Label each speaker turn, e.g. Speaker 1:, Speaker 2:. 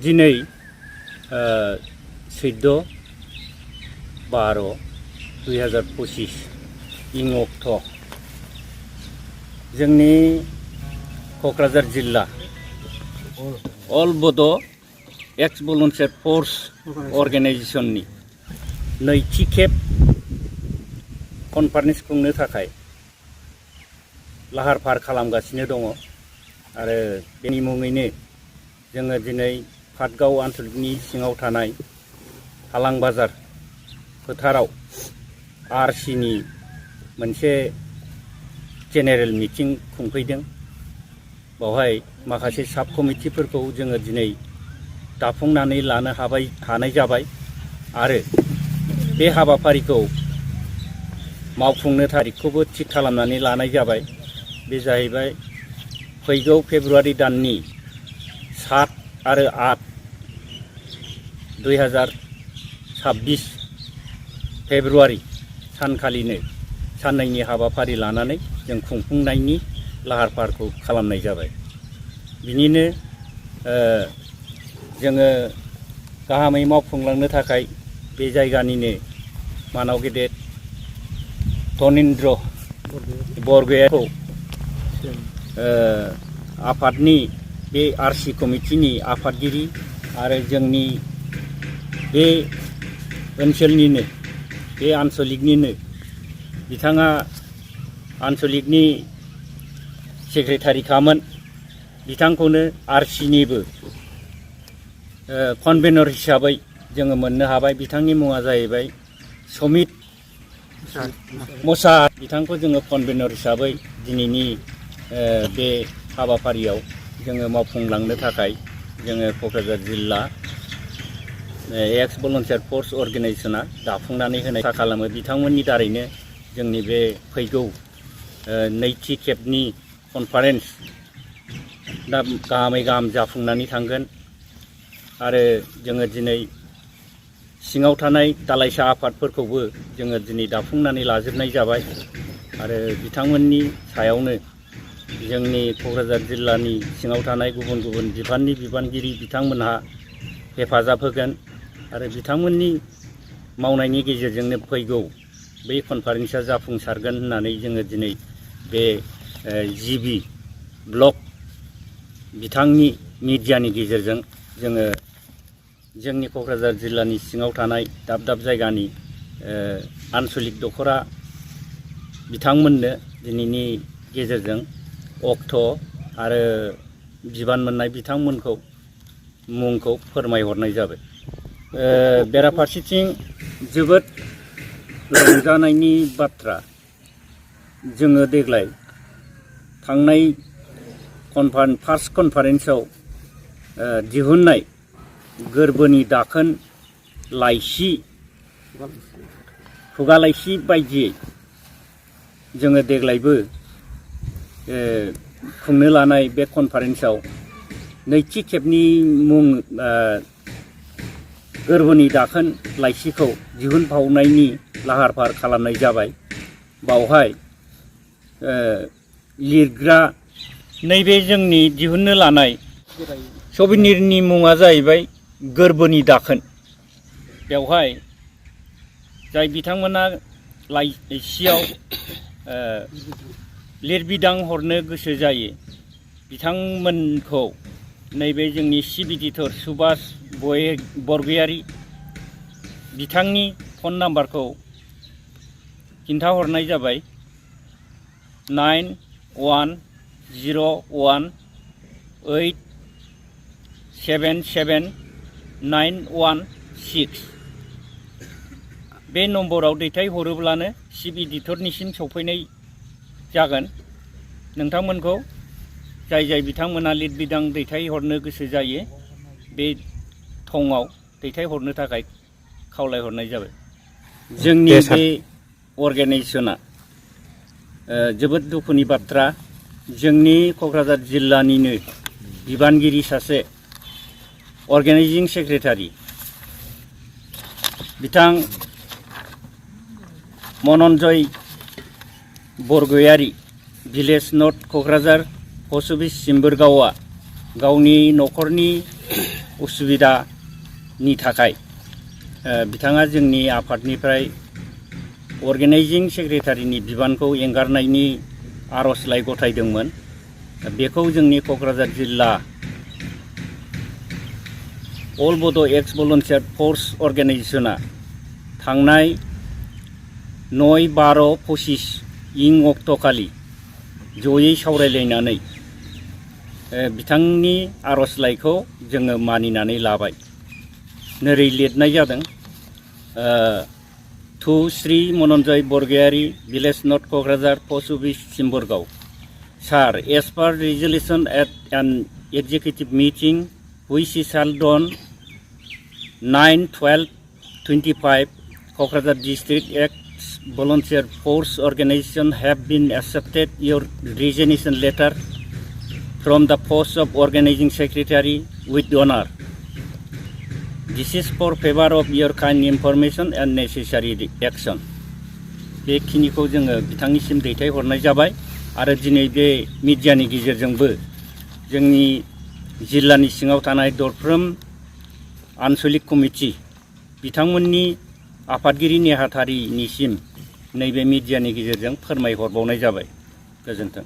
Speaker 1: दिनै 14/12/2025 इं अक्ट' जोंनि क'क्राझार जिल्ला अल बड' एक्स भलुन्टियार फर्स अर्गेनाइजेसननि नैथि खेब कनफारेन्स खुंनो थाखाय लाहार फाहार खालामगासिनो दङ आरो बेनि मुङैनो जोङो दिनै पाटगाव आन्चलिकनि सिङाव थानाय हालां बाजार फोथाराव आरसिनि मोनसे जेनेरेल मिटिं खुंफैदों। बावहाय माखासे साब कमिटिफोरखौ जोङो दिनै दाफुंनानै लानो हानाय जाबाय आरो बे हाबाफारिखौ मावफुंनो थारिखखौबो थिग खालामनानै लानाय जाबाय। बे जाहैबाय फैगौ फेब्रुवारि दाननि 7 आरो 8 2026 फेब्रुवारि सानखालिनो साननैनि हाबाफारि लानानै जों खुंफुंनायनि लाहार फाहारखौ खालामनाय जाबाय। बिनिनो जोङो गाहामै मावफुंलांनो थाखाय बे जायगानिनो मानाव गेदेर धनेन्द्र बरगयारिखौ आफादनि बे आरसि कमिटिनि आफादगिरि आरो जोंनि बे ओनसोलनिनो बे आन्चलिकनिनो बिथाङा आन्चलिकनि सेक्रेटारिखामोन। बिथांखौनो आरसिनिबो कनभेनर हिसाबै जोङो मोननो हाबाय। बिथांनि मुङा जाहैबाय समित मोसाहारि। बिथांखौ जोङो कनभेनर हिसाबै दिनैनि बे हाबाफारियाव जोङो मावफुंलांनो थाखाय जोङो क'क्राझार जिल्ला एक्स भलुन्टियार फर्स अर्गेनाइजेसना दाफुंनानै होनाय खालामो। बिथांमोननि दारैनो जोंनि बे फैगौ नैथि खेबनि कनफारेन्स दा गाहामै गाहाम जाफुंनानै थांगोन आरो जोङो दिनै सिङाव थानाय दालाइसा आफादफोरखौबो जोङो दिनै दाफुंनानै लाजोबनाय जाबाय आरो बिथांमोननि सायावनो जोंनि क'क्राझार जिल्लानि सिङाव थानाय गुबुन गुबुन बिफाननि बिबानगिरि बिथांमोनहा हेफाजाब होगोन आरो बिथांमोननि मावनायनि गेजेरजोंनो फैगौ बै कनफारेन्सआ जाफुंसारगोन होननानै जोङो दिनै बे जिबि ब्लक बिथांनि मिडियानि गेजेरजों जोङो जोंनि क'क्राझार जिल्लानि सिङाव थानाय दाब दाब जायगानि आन्चलिक दखरा बिथांमोननो दिनैनि गेजेरजों अक्ट' आरो बिबान मोननाय बिथांमोनखौ मुंखौ फोरमायहरनाय जाबाय। बेराफारसेथिं जोबोद रंजानायनि बाथ्रा, जोङो देग्लाय थांनाय फार्स्ट कनफारेन्सआव दिहुननाय गोरबोनि दाखोन लाइसि खुगा लाइसि बायदियै जोङो देग्लायबो खुंनो लानाय बे कनफारेन्सआव नैथि खेबनि मुं गोरबोनि दाखोन लाइसिखौ दिहुनबावनायनि लाहार फाहार खालामनाय जाबाय। बावहाय लिरग्रा नैबे जोंनि दिहुननो लानाय सबिनिरनि मुङा जाहैबाय गोरबोनि दाखोन। बेवहाय जाय बिथांमोना लाइसियाव लिरबिदां हरनो गोसो जायो बिथांमोनखौ नैबे जोंनि चिफ एडिटर सुभाष बरगयारि बिथांनि फन नाम्बारखौ खिन्थाहरनाय जाबाय 9101877916 बे नम्बराव दैथायहरोब्लानो चिफ एडिटरनिसिम सफैनाय जागोन। नोंथांमोनखौ जाय जाय बिथांमोना लिरबिदां दैथायहरनो गोसो जायो बे थंआव दैथायहरनो थाखाय खावलायहरनाय जाबाय। जोंनि बे अर्गेनाइजेसना जोबोद दुखुनि बाथ्रा, जोंनि क'क्राझार जिल्लानिनो बिबानगिरि सासे अर्गेनाइजिं सेक्रेटारि बिथां Mananjay Borgoyary village north Kokrajhar post office सिम्बोरगावआ गावनि न'खरनि उसुबिदानि थाखाय बिथाङा जोंनि आफादनिफ्राय अर्गेनाइजिं सेक्रेटारिनि बिबानखौ एंगारनायनि आर'जलाइ गथायदोंमोन। बेखौ जोंनि क'क्राझार जिल्ला अल बड' एक्स भलन्टियार फर्स अर्गेनाइजेसना थांनाय 9/12/25 इं अक्ट'खालि जयै सावरायलायनानै बिथांनि आर'जलाइखौ जोङो मानिनानै लाबाय। नोरै लिरनाय जादों, to Shri Mananjay Borgoyary, village north Kokrajhar, post office Simborgaon. Sir, as per resolution at an executive meeting which is held on 9/12/25, Kokrajhar District Ex Volunteer Force Organization have been accepted your resignation letter from the post of Organizing Secretary with honor. This is for favor of your kind information and necessary action. बेखिनिखौ जोङो बिथांनिसिम दैथायहरनाय जाबाय आरो दिनै बे मिडियानि गेजेरजोंबो जोंनि जिल्लानि सिङाव थानाय दरफ्रोम आनसलिक कमिटि बिथांमोननि आफादगिरि नेहाथारिनिसिम नैबे मिडियानि गेजेरजों फोरमायहरबावनाय जाबाय। गोजोन्थों।